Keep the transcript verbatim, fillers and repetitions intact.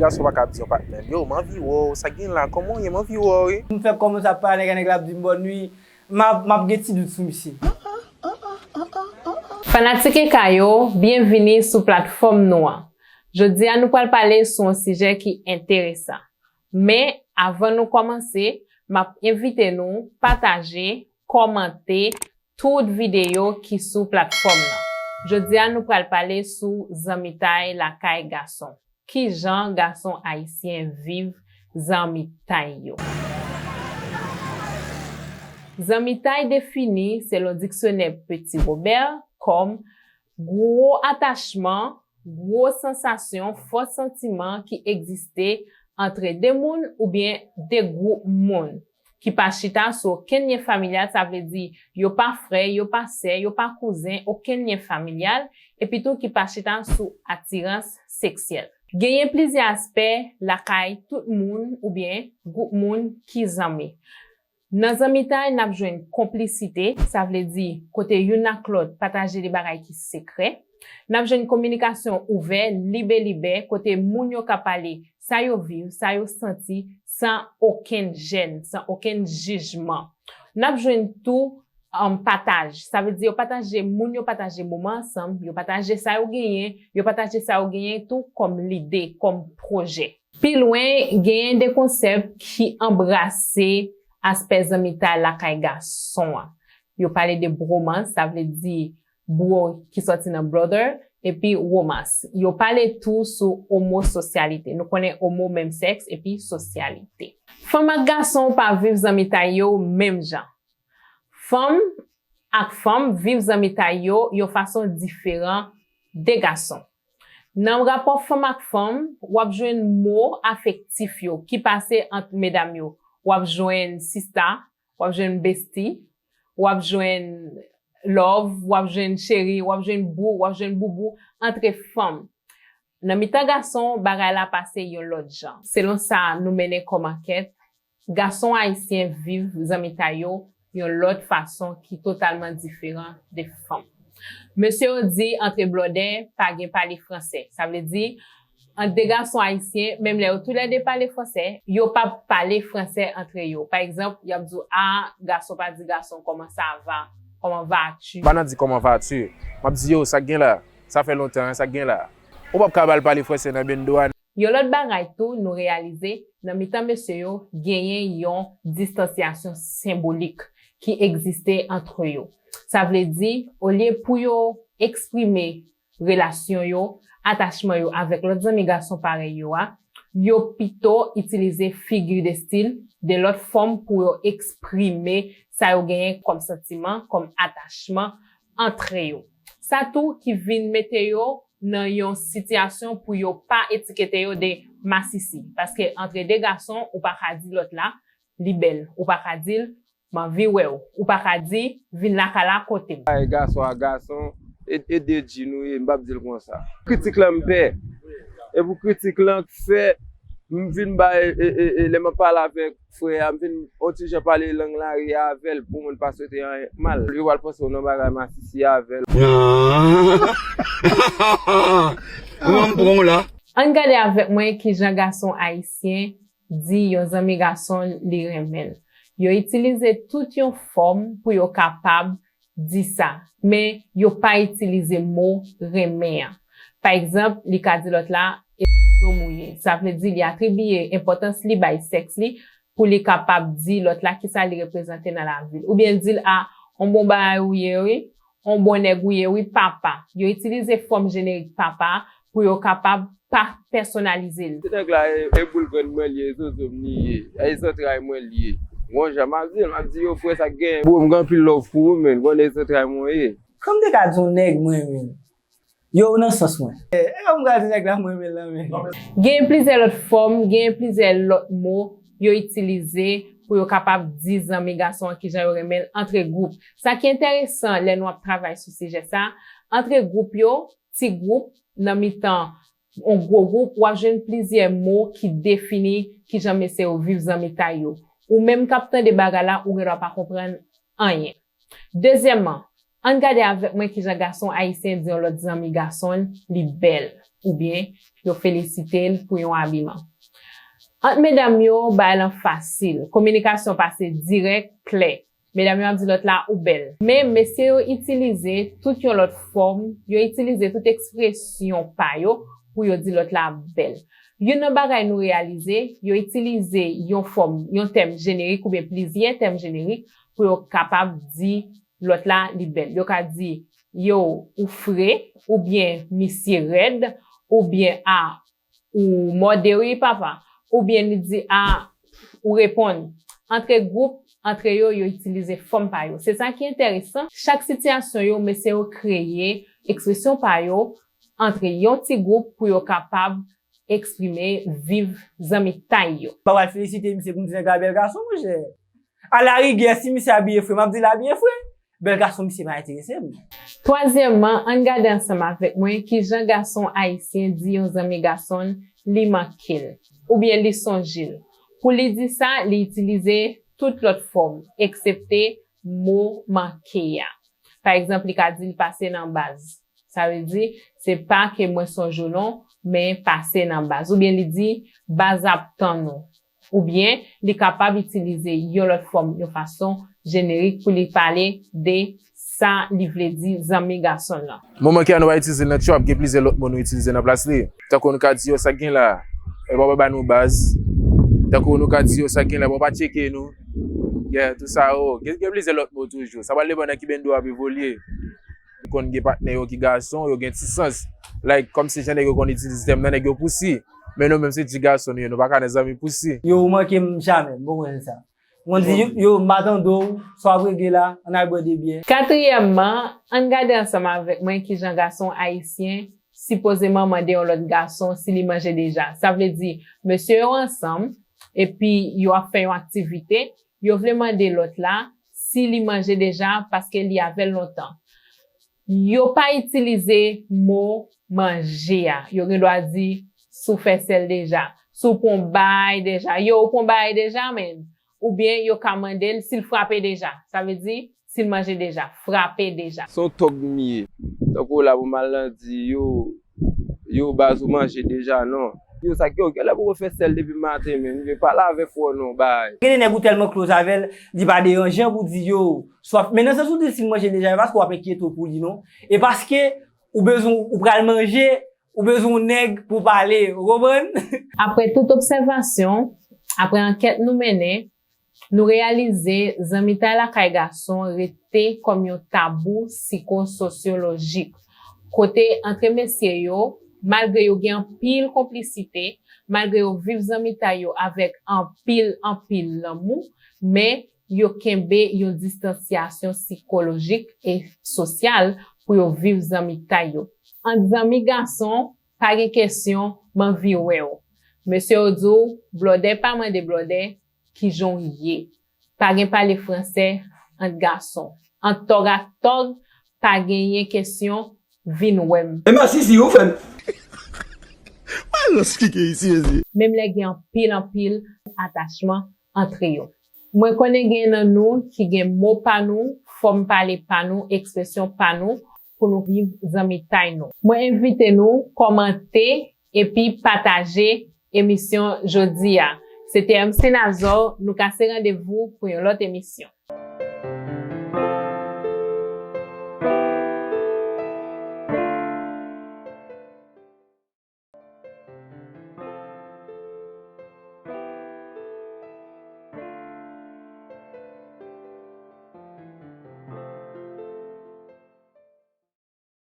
Gason pa ka ap di yon patnè l, yo, m anvi wè w, sa k gen la, kòman w ye, m anvi wè w, wi. M fè kòmanse ap pale ak nèg la, ap di m bòn nwi, m ap, m ap gen ti dout sou misye. Fanatik E K yo, byenvini sou platfòm nou an. Jodi a, nou pral pale sou yon sijè ki enteresan. Men, avan nou kòmanse, m ap envite nou pataje, kòmante tout videyo ki sou platfòm nan. Jodi a, nou pral pale sou zanmitay lakay gason. Kijan gason ayisyen viv zanmitay yo? Zanmitay defini, selon diksyonè Petit Robert, kòm gwo atachman, gwo sansasyon, fò santiman ki egziste antre de moun oubyen de gwoup moun ki pa chita sou okenn lyen familyal, sa vle di yo pa frè, yo pa sè, yo pa kouzen, okenn lyen familyal, epi tou ki pa chita sou atirans seksyèl. Genyen plizyè aspè lakay tout moun oubyen gwoup moun ki zanmi. Nan zanmitay, n ap jwenn konplisite, sa vle di kote youn ak lòt pataje de bagay ki sekrè. N ap jwenn kominikasyon ouvè, libelibè, kote moun yo ka pale sa yo viv, sa yo santi, san okenn jèn, san okenn jijman. N ap jwenn tou um, pataj. Sa vle di yo pataje, moun yo pataje moman ansanm, yo pataje sa yo genyen, yo pataje sa yo genyen tou kòm lide, kòm pwojè. Pi lwen, genyen de konsèp ki anbrase aspè zanmitay lakay gason an. Yo pale de bromans, sa vle di bro ki sòti nan brother, epi womans. Yo pale tou sou omososyalite. Nou konnen omo menm sèks epi sosyalite. Fanm ak gason pa viv zanmitay yo menm jan. Fanm ak fanm viv zanmitay yo yon fason diferan de gason. Nan rapò fanm ak fanm, w ap jwenn mo afektif yo ki pase ant medam yo. W ap jwenn sista, w ap jwenn besti, w ap jwenn love, w ap jwenn cheri, w ap jwenn bou, w ap jwenn boubou antre fanm. Nan mitan gason, bagay la pase yon lòt jan. Selon sa nou mennen kòm ankèt, gason ayisyen viv zanmitay yo yon lòt fason ki totalman diferan de fanm. Mesye yo di antre blòdè pa gen pale fransè. Sa vle di, ant de gason ayisyen, menm lè yo toulède pale fransè, yo p ap pale fransè antre yo. Pa egzanp, y ap di w, a, gason pa di gason, comment ça va? Comment vas-tu? M pa nan di comment vas-tu. M ap di yo, sa k gen la? Sa fè lontan, sa k gen la? Ou p ap ka ba l pale fransè nan bendo a. Yon lòt bagay tou, nou reyalize, nan mitan mesye yo, genyen yon distansyasyon senbolik ki egziste antre yo. Sa vle di, olye pou yo eksprime relasyon yo, atachman yo avèk lòt zanmi gason parèy yo a, yo pito itilize figi de stil, de lòt fòm pou yo eksprime sa yo genyen kòm santiman, kòm atachman antre yo. Sa tou ki vin mete yo nan yon sitiyasyon pou yo pa etikete yo de masisi. Paske antre de gason, ou pa ka di lòt la, li bèl. Ou pa ka di l, m anvi wè w. Ou pa ka di, vin lakay la kote m. Ay, gason a gason, e, e de dji nou ye, m p ap di l konsa. Kritik lan m pè. E pou kritik lan k fè, m vin bay, e, e, e, lè m ap pale avèk frè a, m vin on ti jan pale lang lari a avè l pou moun pa swete anyen mal. Yo pral panse w nan bagay masisi avè l. Nan. Kòman m pran w la? Ann gade avèk mwen kijan gason ayisyen di yon zanmi gason li renmen l. Yo itilize tout yon fòm pou yo kapab di sa, men yo pa itilize mo renmen an. Pa egzanp, li ka di lòt la, e zozo m ou ye. Sa vle di li atribiye enpòtans li bay sèks li pou li kapab di lòt la kisa li reprezante nan lavi l. Oubyen di l, a, on bon bagay ou ye wi, on bon nèg ou ye wi, papa. Yo itilize fòm jenerik papa pou yo kapab pa pèsonalize l. Ti nèg la, e, e boul grenn mwen li ye, e zozo m li ye, e zantray mwen li ye. Gon jan m ap di l, m ap di yo, frè, sa k gen? Bro, m gen anpil love pou ou, men, konnen e zantray mwen ye. Kòm te ka di yon nèg mwen renmen l. Yo, ou nan sans mwen. E, e, m ka di nèg la mwen renmen l nan men. Gen plizyè lòt fòm, gen plizyè lòt mo yo itilize pou yo kapab di zanmi gason an kijan yo renmen l antre gwoup. Sa ki enteresan lè nou ap travay sou sijè sa, antre gwoup yo, ti gwoup, nan mitan yon gwo gwoup, w ap jwenn plizyè mo ki defini kijan mesye yo viv zanmitay yo. Ou menm k ap tande bagay la, ou gendwa pa konprann anyen. Dezyèmman, ann gade avèk mwen kijan gason ayisyen di yon lòt zanmi gason l li bèl. oubyen yo felisite l pou yon abiman. Ant medam yo, bagay lan fasil. Kominikasyon pase dirèk, klè. Medam yo ap di lòt la, "Ou bèl." Men mesye yo itilize tout yon lòt fòm, yo itilize tout ekspresyon pa yo pou yo di lòt la, "Bèl." Youn nan bagay nou reyalize, yo itilize yon fòm, yon tèm jenerik oubyen plizyè tèm jenerik pou yo kapab di lòt la, "Li bèl." Yo ka di, "Yo, ou fre," oubyen "Misye rèd," oubyen "A, ou mòde wi papa," oubyen li di, "A, ou reponn." Antre gwoup, antre yo, yo itilize fòm pa yo. Se sa ki enteresan. Chak sitiyasyon yo, mesye yo kreye ekspresyon pa yo antre yon ti gwoup pou yo kapab eksprime, viv zanmitay yo. Pa pral felisite misye pou m di nèg la bèl gason, monchè. Alarigè, si misye abiye fre, m ap di l abiye fre. Bèl gason, misye pa enterese m. Twazyèmman, ann gade ansanm avèk mwen kijan gason ayisyen di yon zanmi gason l, "Li manke l," oubyen "Li sonje l." Pou li di sa, li itilize tout lòt fòm, eksepte mo manke a. Pa egzanp, li ka di l, "Pase nan baz." Sa vle di, se pa ke mwen sonje w non, men pase nan baz. Oubyen li di, "Baz ap tann ou." Oubyen li kapab itilize yon lòt fòm, yon fason jenerik pou li pale de sa li vle di zanmi gason l lan. Moman ke a nou pa itilize l nan tchòp, gen plizyè lòt mo nou itilize nan plas li. Tankou nou ka di yo, "Sa k gen la? Epa w pa ba nou baz." Tankou nou ka di yo, "Sa k gen la? Epa w pa tcheke nou?" Yeah, tout sa yo. Gen, gen plizyè lòt mo toujou. Sa pral depann nan ki bendo w ap evolye. Ou konn gen patnè yo ki gason, yo gen ti sans. Like, kòmsi jan nèg yo konn itilize tèm nan, nèg yo pousi. Men nou menm se ti gason nou ye, nou pa ka nan zanmi pousi. Yo, ou manke m jamè, m poko wè sa. Mwen di, yo, yo, m pa tande w, sa w ap regle la, ann al bwè de byè. Katriyèmman, ann gade ansanm avèk mwen kijan gason ayisyen sipozeman mande yon lòt gason si li manje deja. Sa vle di, mesye yo ansanm, epi yo ap fè yon aktivite, yo vle mande lòt la si li manje deja paske li avè l lontan. Yo pa itilize mo manje a. Yo gen dwa di, "Si w fè sèl deja, si w pran bagay deja, yo, ou pran bagay deja, men." Oubyen yo ka mande l si l frape deja. Sa vle di, si l manje deja, frape deja. Se yon tòg m ye. Tankou la pou m al nan di, "Yo, yo, baz ou manje deja non." Yo, sa k yo, genlè poko fè sèl depi maten, men. Yo pale avè frè w non, bay. Gen de nèg ou tèlman close avè l, li pa deranje w pou di, "Yo, swa," men nan sans ou di, "Si m manje deja," e paske w ap enkyete w pou li non. E paske ou bezwen, ou pral manje, ou bezwen yon nèg pou pale, ou konprann? Apre tout obsèvasyon, apre ankèt nou mennen, nou reyalize zanmitay lakay gason rete kòm yon tabou sikososyolojik, kote antre mesye yo, malgre yo gen anpil konplisite, malgre yo viv zanmitay yo avèk anpil, anpil lanmou, men yo kenbe yon distansyasyon sikolojik e sosyal pou yo viv zanmitay yo. Ant zanmi gason, pa gen kesyon, "M anvi wè w." Mesye yo di w, "Blòdè pa mande blòdè, kijan w ye?" Pa gen pale fransè ant gason. Ant tòg ak tòg, pa genyen kesyon, "Vin wè m." E masisi, ou fè m. Alòs ki gen isi, mezi. Menm lè gen anpil, anpil atachman antre yo. Mwen konnen gen nan nou ki gen mo pa nou, fòm pale pa nou, ekspresyon pa nou pou nou viv zanmitay nou. Mwen envite nou kòmante epi pataje emisyon jodi a. Se te M C Nazò, nou kase randevou pou yon lòt emisyon.